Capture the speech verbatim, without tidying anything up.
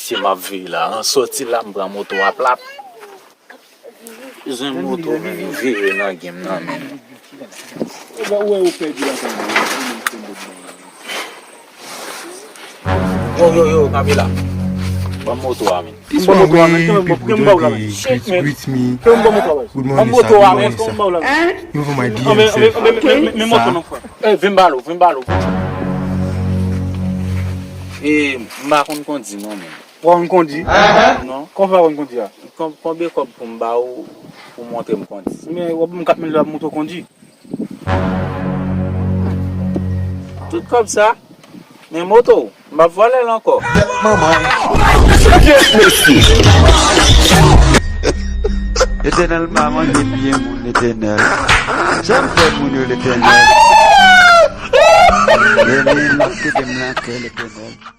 Mesye m ap veye la, an sòti la, m pran moto a plat. Bezwen moto, men, vire nan game nan, men. Ou wè, ou pèdi la, yo, yo, yo, kanpe la. Ban m moto a, men. This one way people do the greet, greet me. Good morning, sir. Good morning, sir. Even for my D M sef. Sa. Eh, vin ba lo, vin ba lo. Eh, m pa konn kondi, non, men. Ou pa konn kondi? Non. Kòman w pa konn kondi a? Kon-, konbyen kòb pou m ba ou pou w montre m kondi? Men, w ap ban m kat mil dola pou m montre w kondi? Tout kòb sa? Men moto, m ap vòlè l ankò. Manman. Letènèl pa manje byen moun, Letènèl. Janm fè moun yo, Letènèl. Beni m, kite m nan kè, Letènèl.